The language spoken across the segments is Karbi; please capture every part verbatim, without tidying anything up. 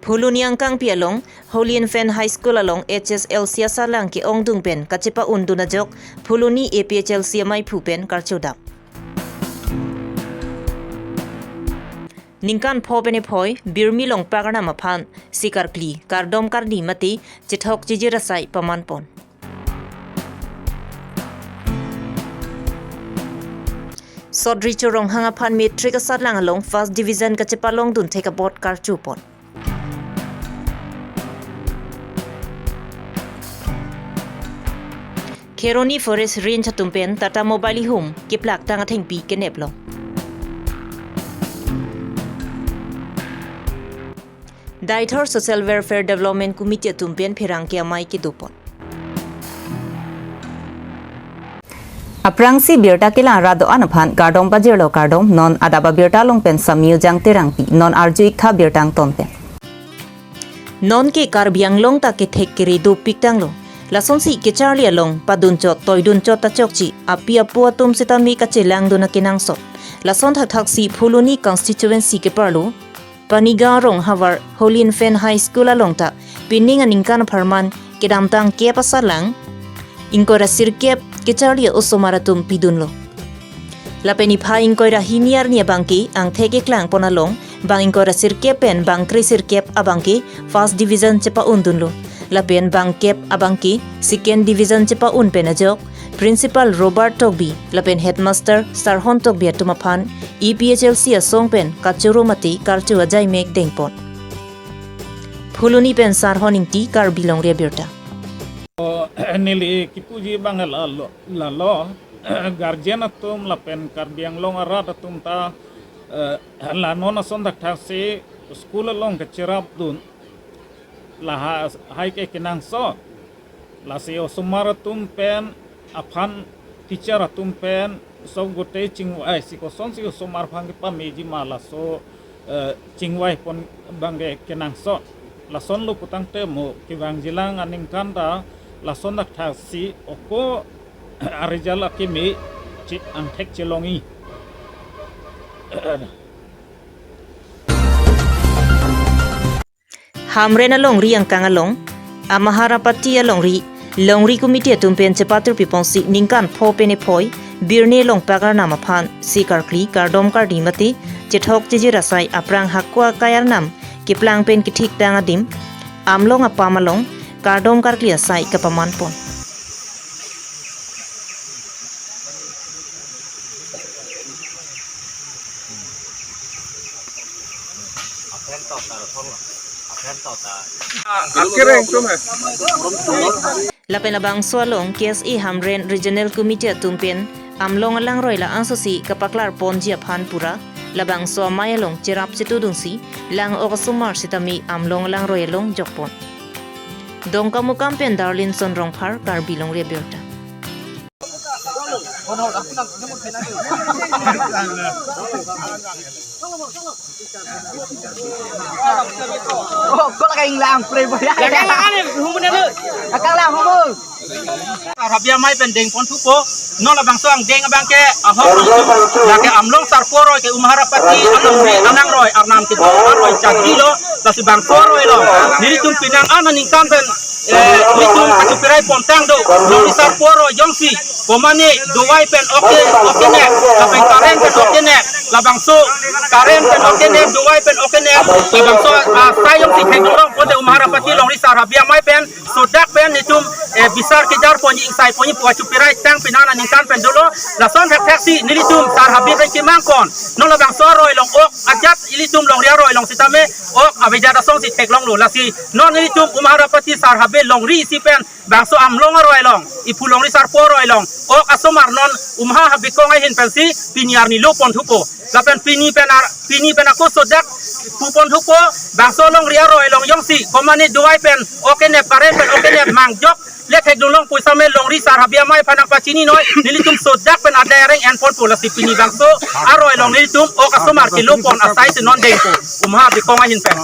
Phuloni angkangpi along Holy Infant High School along H S L C asatlang ke-ongdung pen kachepa-undun ajok Phuloni A P H L C amaiphu pen karchodam. Ningkan pho pen ephoi, birmi longpak arnam aphan, si karkli, kardom kardi mate, chethok chijir asai pamanpon. Sot Recho Ronghang aphan matric asatlang along first division kachepalongdun thek apot karchupon. Kheroni Forest Range atum pen Tata Mobile ihum keplak tang athengpi keneplo. Deithor Social Welfare Development Committee atum pen pherangke amei kedopon. Aphrangsi birta kelang rat do-an aphan kardom pajirlo kardom, non adap abirta along pen Samyu Jangterangpi, non arju-ik tha birta angton pen. Non ke Karbi Anglong ta kethek kere dopik tanglo. Lasonsi kecharli along padunchot toidunchot ta chokche, api apo atum sitame kachelangdun akenangsot. Lason thakthaksi Phuloni constituency keparlo Panigaon rong havar Holy Infant High School along ta pining aningkan apharman kedamtang kep asatlang ingkoi ra sirkep kecharli osomar atum pidunlo. Lapen ipha ingkoi ra hini arni abangke angthek keklangpon along bang ingkoi ra sirkep pen bang kre sirkep abangke first division chepa-undunlo. Lapen bang kep abangke second division chepa-un pen ajok Principal Robert Tokbi lapen Headmaster Sarhon Tokbi atum aphan A P H L C asong pen kachoro mate karcho ajaimek dengpon. Phuloni pen Sarhon Ingti, Karbi Longri Abirta. O, neli kipuji abang lalo, lalo, guardian atum lapen Karbi Anglong arat atum ta, eh, la non ason thakthaksi school along kacherapdun lahai ke kenangsot. Lasi osomar atum pen aphan, teacher atum pen, sob gote chingvai si kosonsi osomar aphan kepameji ma laso, eh, chingvaipon abangke kenangsot. Lasonlo putangte mo kevangjilang aningkan ta lason thakthaksi ako a-result akeme che-, angthek chelongji. Hamren alongri angkang along, Amaharapati alongri, longri committee atum pen chepatur piponsi ningkan pho pen ephoi, birni longpak arnam aphan, si karkli, kardom kardi mate, chethok chijir asai aphrang hako akai arnam, keplang pen kethik tang adim, Amlong apam along, kardom karkli asai kapamanpon. Lapen labangso along K S A Hamren Regional Committee atum pen Amlong alangroi la-ansosi kapaklarponji aphan pura, labangso amei along cherap chetudunsi lang-ok asomar sitame Amlong alangroi along jokpon. Dongkamukam pen Darlinson Rongphar, Karbi Longri Abirta. Oh, kok lagi lang pre boy. Kakang lang, humun. Kakang lang, humun. Sar Habib amei pen dengponthupo, non labangso angdeng abangke ahok, lake Amlong sarpo aroi ke Umharapati alongri alangroi arnam kedo aroi chakilo, lasi bangso aroi lo. Nelitum pining an aningkan pen, eh, nelitum kachupiraipontang do, longri sarpo aroi jongsi, komane dovai pen oke, okenep, lapen current pen okenep, labangso current pen okenep, dovai pen okenep, labangso, ah, asai jongsi thekdunlongpo te Umharapati longri Sar Habib amei pen, sodak pen nelitum, eh, bisar kejarponji ingsaiponji pu achupirai tang pining an aningkan pen dolo, lason thakthaksi nelitum Sar Habib pen chemangkon, non labangso aroi along ok ajat ilitum longri aroi along sitame ok abejat asongsi theklonglo, lasi non nelitum Umharapati Sar Habib longri isi pen bangso Amlong aroi along, iphu longri sarpo aroi along, ok asomar non Umha Habikong ahin pensi pini arni loponthupo. Lapen pini pen ar-, pini pen ako sodak puponthupo, bangso longri aroi along jongsi, komane dovai pen okenep, current pen okenep mangjok le thekdunlongpo sitame longri Sar Habib amei aphan nangpachininoi, nelitum sodak pen adai areng enponpo, lasi pini bangso aroi along nelitum ok asomar kelopon asai si non dengpo, Umha Habikong ahin pen.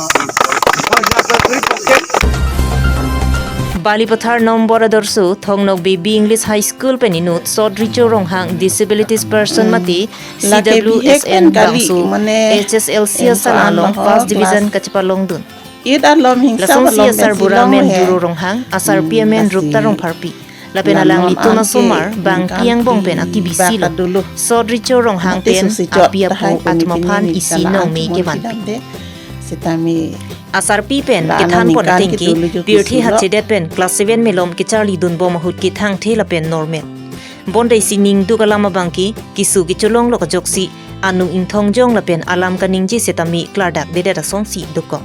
Balipathar Nombor Adorsho Thongnok Baby English High School pen inut Sot Recho Ronghang Disabilities Person mate, lake C W S N B H pen kali, bangso mane H S L C asatlang along first division kachepalongdun. It alom hingsa. Lasonsi alom asarbura amen Duro Ronghang, asarpi amen Rupta Rongpharpi. Lapen alanglitum asomar bang piang bong pen akibisi lo. Sot Richo Ronghang pen api apo atum aphan isi nong me kevan. Sitame asarpi pen kethan pon ateng ke pirthe hatchedet pen class seven malom kecharli dun bom ahut ke thangthe lapen normal. Bonta isi ning duk alam abang ke keso kecholong lo ajoksi anung ingthong jong lapen alam kaningje setame klardak dedet asonsi dokok.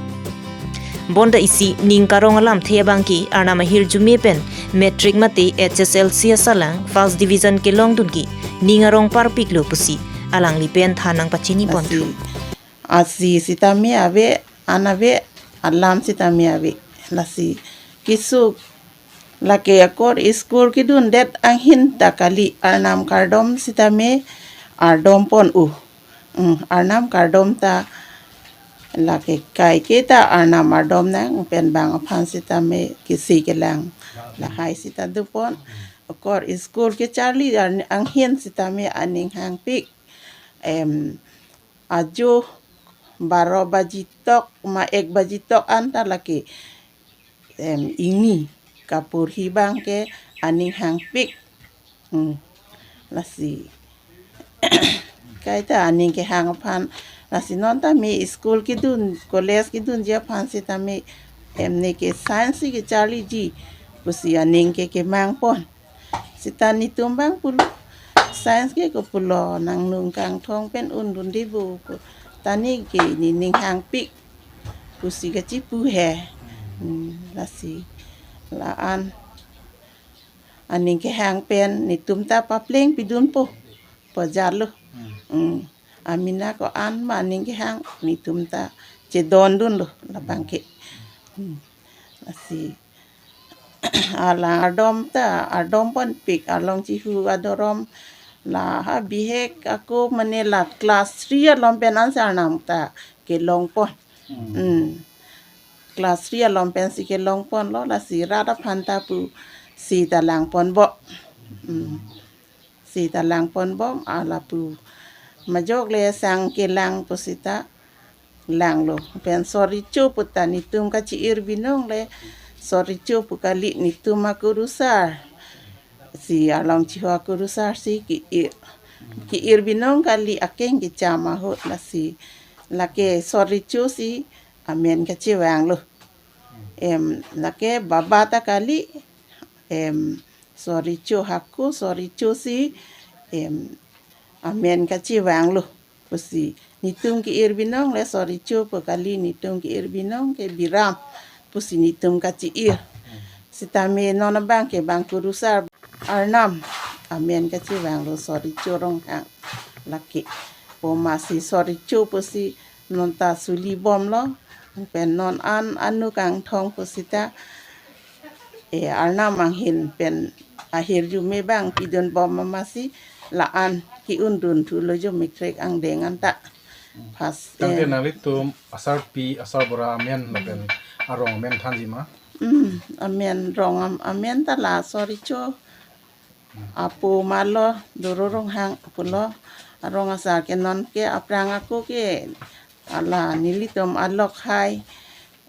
Bonta isi ning karong alamthe abang ke Arnam ahirjume pen matric mate H S L C asalang first division kelong dun ke ning arong parpik lo pusi alangli pen than nangpachini pon thu. Lasi asi sitame ave, an ave, alam sitame ave. Lasi keso lake akor school kedundet anghin ta kali, Arnam kardom sitame ardom pon u. Hmm, Arnam kardom ta lake kaike ta Arnam ardom nang pen bang aphan sitame kisi kelang lahai sita dopon. Akor school kecharli ar-, anghin sitame aning hangpik. Em, ajo baro baji tok ma ek baji tok anta lake, em, ingni kaporhi bang ke aning hangpik. Hmm. Lasi kaita aning kehang aphan, lasi non tame school kedun, college kedunji aphan sitame, em, ne ke science si kecharliji pusi aning ke kemang pon. Sita netum bang pulo, science ke kopulo, nangnung kangthong pen undun dibu ko. Tani ke nening hangpik pusi kachipu he. Hmm, lasi la-an aning kehang pen netum ta papleng pidunpo, pajat lo. Hmm. Hmm. Amena ko-an ma aning kehang netum ta chedondun lo labang ke. Hmm. Lasi alang ardom ta, ardom ponpik, along chihu adorom la ha bihek ako mane la class three along pen ansi Arnam ta kelong pon. Hmm. Hmm. Class three along pensi kelong pon lo, lasi rat aphan ta pu sita lang pon bo. Hmm. Sita lang pon bom, ala pu majok le sang kelang pu sita lang lo. Pen Sot Richo pu ta netum kachi-ir binong le, Sot Richo pu kali netum akurusar. Si along chiho akurusar si ki-ir. Ki-ir binong kali akeng kecham ahut, lasi lake Sot Richo si amen kachevang lo. Em, lake baba ta kali, em, Sot Richo hako, Sot Richo si, em, amen kachevang lo. Pusi netum ki-ir binong le Sot Richo pu kali, netum ki-ir binong ke Biram pusi netum kachi-ir. Sitame non abang ke bang kurusar Arnam amen kachevang lo Sot Richo Ronghang lake. Pu masi Sot Richo pusi non ta suli bom lo, pen non an anu kangthong pu sita, eh, Arnam anghin pen ahirjume bang pidun bom ma masi la-an ki-undun thu lo jo matric angdeng anta. Pas, tangte eh, nanglitum asarpi, asarbura amen lapen arong amen thanji ma? Hmm, amen rong am-, amen ta la Sot Richo apo ma lo, Doro Ronghang pulo, arong asar ke non ke aphrang ako ke ala nelitum alok hai,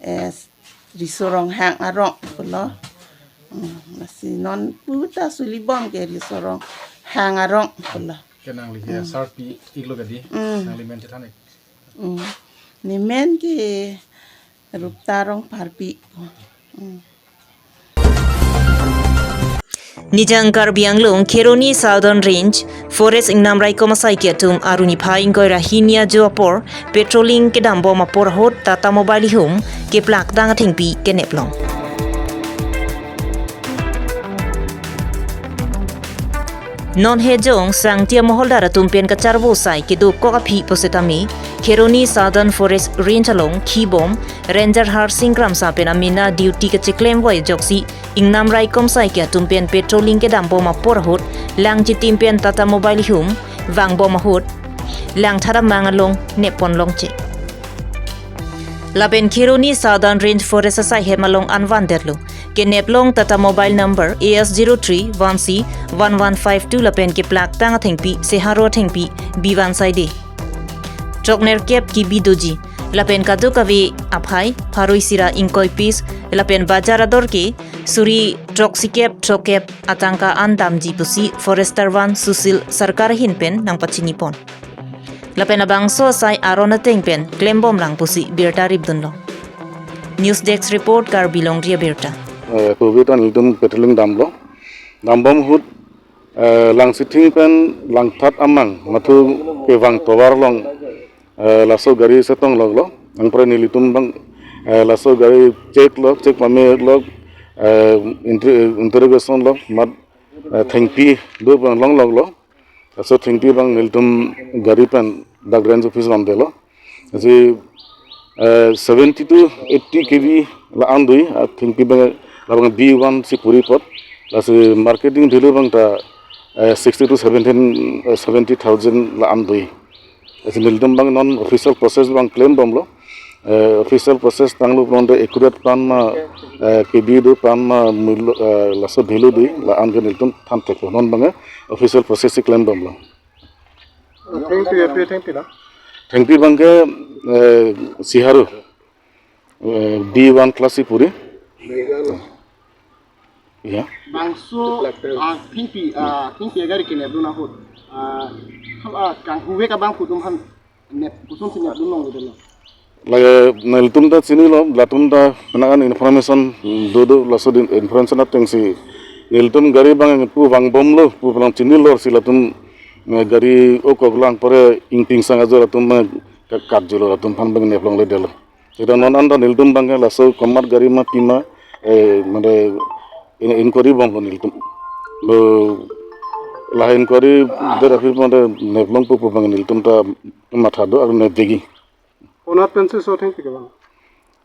eh, Riso Ronghang arong pulo. Hmm, lasi non pu ta suli bom ke Riso Ronghang arong pulo. Ke nangli, hmm, asarpi iklo kadi, hmm, nangli men chethan ik. Hmm. Ne men ke Rupta Rongpharpi. Hmm. Nijang Karbi Anglong Kheroni Southern Range Forest Ingnam Raikom asaikhi atum aruni phai ingkoi ra hini ajo apor patrolling kedam bom apor ahut Tata Mobile ihum keplak tang athengpi kenep long. Non hejong Sangtia Moholdar atum pen kacharvo sai kedokok aphi pusitame Kheroni Southern Forest Range along khibom Ranger Harsing Kramsa pen amena duty kacheklem voi ajoksi Ingnam Raikom asaikhi atum pen patrolling kedam bom apor ahut lang chitim pen Tata Mobile ihum vang bom ahut Langthat amang along nep pon longche. Lapen Kheroni Southern Range Forest asaihem along anvan detlo. Kenep long Tata Mobile number A S zero three one C one one five two lapen keplak tang athengpi seharo athengpi bivan saide. Throk nerkep kibi doji. Lapen kadokave aphai pharo isi ra ingkoi piece, lapen bajar ador ke suri throksi kep throkkep atangka an damji pusi Forester One Sushil Sarkar ahin pen nangpachini pon. Lapen labangso asai aron ateng pen klembomlang pusi birta ripdunlo. News Desk Report, Karbi Longri Abirta. Eh, covid an ilitum patrolling damlo. Dambom ahut, eh, Langsithing pen Langthat amang mathu kevang tovar along, eh, laso gari setong loglo. Anpre nelitum abang, eh, laso gari check lo, check pame lo, eh, inter-, interrogation lo, mat, eh, thengpi do abang longloklo. Laso thengpi abang nelitum gari pen dak range office bang delo. Lasi, eh, seventy to eighty K B la-an do, ah, thengpi abang labang B one si puri apot. Lasi marketing value abang ta, eh, sixty to seventeen, eh, seventy thousand la-an do. Lasi nelitum abang non official process abang klembomlo. Eh, official process tanglo pulote accurate plan ma, eh, K B do plan ma mulo, eh, laso value do la-an ke nelitum than theklo, non abang, eh, official process si klembomlo. Thengpi, thengpi, thengpi na? Thengpi abang ke, eh, Siharu, eh, B one class si puri. Ya. Bangso, ah, thengpi, ah, thengpi agari kenepdun ahut, ah, ham, ah, kanghuve ka bang kutum han nep, kusum si nepdun long gitu lo. Lake nelitum ta chinilo, latum ta penang an information do do, laso din information ateng si nelitum gari abang pu vangbomlo pu penang chinilo, si latum, eh, gari okok lang pore ingting sang ajo latum, eh, ka-, katjilo, latum aphan abang neplongledetlo. Seta non anta nelitum abang ke laso komat gari ma pi ma, eh, mane in-, inquiry bomlo nelitum. Lo la inquiry der aphi mane neplongpo pu abang nelitum ta matha do, aru nepdegi. Konat pensi so thengpi ke bang?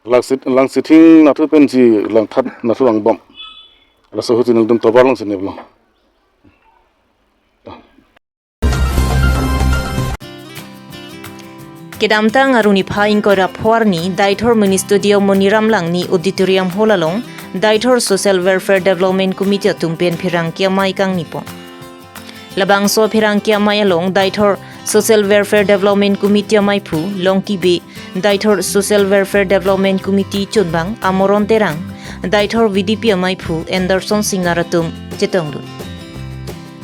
Langsit-, Langsithing nathu pensi Langthat nathu vangbom. Laso ahut si nelitum tovar along si neplong. Kedamtang arni phai ingkoi ra pho arni Deithor Mini Stadium Moniram Langni Auditorium Hall along Deithor Social Welfare Development Committee atum pen pherangke amei kangni pon. Labangso pherangke amei along Deithor Social Welfare Development Committee ameiphu Longki Bey, Deithor Social Welfare Development Committee chunbang Amoron Terang, Deithor V D P ameiphu Anderson Singnar atum chetongdun.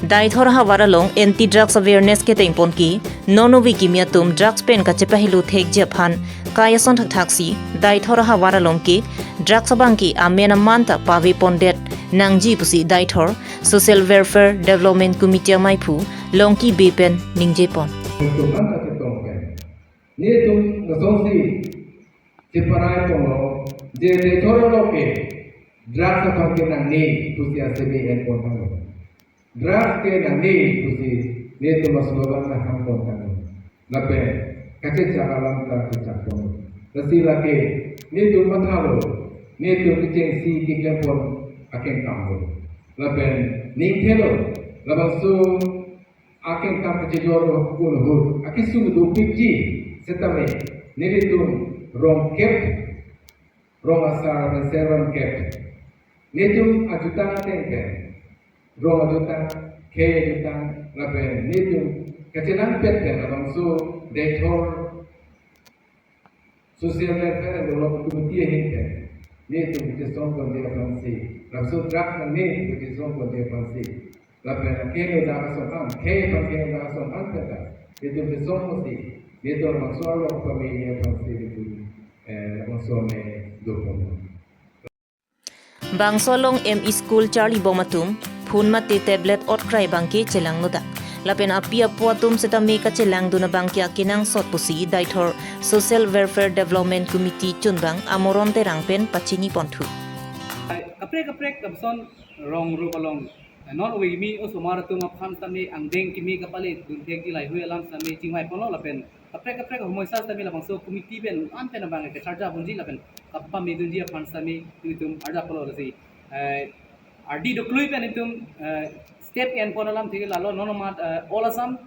Deithor ahavar along anti drugs awareness keteng pon ke, non ove kimi atum drugs pen kachepahelo thekji aphan kai ason thakthak si Deithor ahavar along ke drugs abang ke amen aman ta pave pondet nangji pusi Deithor Social Welfare Development Committee ameiphu Longki Bey pen ningje pon. Netum an ta chetong pen, netum lasonsi cheparai ponlo, je Deithor along ke drugs aphan ke nangne pusi asemi en pon tanglo. Drugs ke nangne pusi netum aslogan nahang pon tanglo. Lapen kachechak alam ta kechak pon. Lasi lake netum mathalo, netum kechengsi keklem pon akengkam lo. Lapen ning thelo, labangso akengkam kachejor pon ahut akesung dopikji setame nelitum rong kep, rong asar pen servan kep, netum ajutang ateng pen, rong ajutang, khei ajutang, lapen netum kachelangpet pen labangso Deithor Social Welfare and Development Committee ahin pen netum kachesong ponji aphansi, laso drugs nangne kachesong ponji aphansi, lapen akeheno dak ason an, khei aphan keheno dak ason an pen ta netum kachesong ponsi, netum labangso arlo pameli aphansi netum, eh, labangso amei dopon. Bangso along M E school charlibom atum phone mate tablet otkrai abang ke chelangnodak. Lapen api apo atum setame kachelangdun abang ke akenangsot pusi Deithor Social Welfare Development Committee chunbang Amoron Terang pen pachini ponthu. Kaprek kaprek kapson rong rup along, non ove kimi osomar atum aphan setame angdeng kimi kapale dunthek ti laheihui alam setame chingvai ponlo lapen kaprek kaprek homoisa setame labangso committee pen an pen abang kacharja ponji lapen kapamedunji aphan setame netum arjap ponlo. Lasi, eh, ardi doklui pen netum, eh, step en pon alam thik lalo, non amat, eh, all Assam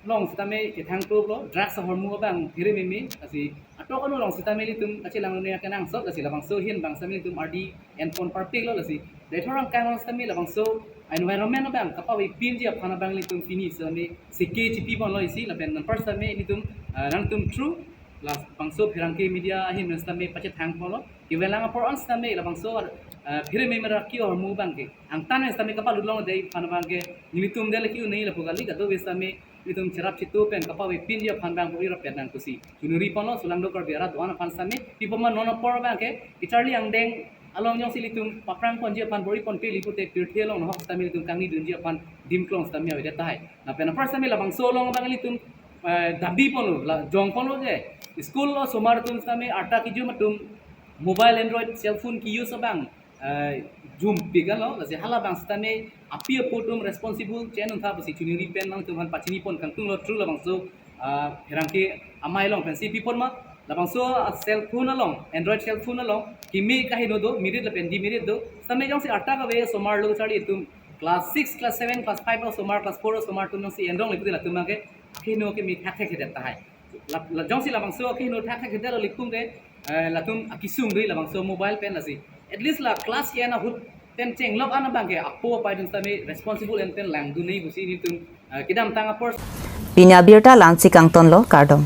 along setame kethang kloplo, drugs ahormu abang phiri mimi, lasi atok anu along setame netum kachelang ne akenangsot, lasi labangso ahin abang setame netum ardi en pon parpiklo, lasi Deithor arong kang along setame labangso environment abang kapavepinji aphan abang netum pini setame seke chipi ponlo isi, lapen non apar setame netum, ah, nangtum through Labangso pherangke media ahin setame pachethang polo. Kevelang apor an setame labangso, eh, phereme meraki ahormu abangke, angtan setame kapalut longledet aphan abangke, nelitum dele ke-un-e lapu kali, kadokave setame nelitum cherap chitu pen kapavepinji aphan abang bor-i rapet nang pusi choningri ponlo. Sulangdo Karbi arat do-an aphan setame, pi apot ma non apor abangke, kacharli angdeng along jongsi ilitum paphrang ponji aphan bor-i ponpe li pute pirthe along nahok setame ilitum kangni dunji aphan dim klong setame avedet tahai. Lapen apar setame labangso along abang ilitum, eh, dambi ponlo, la jong ponlo je, school osomar atum setame arta kejum atum mobile, Android cell phone ke-use abang, eh, jumpik anlo, lasi halabang setame api apo atum responsible che-en un tha pusi choningri pen nangtum aphan pachini pon kangtunglo, through labangso, ah, pherangke amei along pensi. Pi apot ma, labangso, ah, cell phone along, Android cell phone along, keme kaheno do, merit lapen demerit do. Setame jongsi arta kave osomar lo kacharli atum, class six, class seven, class five osomar, class four osomar atum jongsi en longle pute latum abangke akeheno keme thakthak hedet tahai. La, la jongsi labangso akeheno thakthak hedet lo likpum ke, eh, latum akesung do labangso mobile pen, lasi at least la class ke-en ahut pen chenglok an abangke apo apai atum setame responsible en pen langdun nangji pusi nelitum, eh, kedamtang apor. Pini abirta la-ansi kangtonlo, kardom.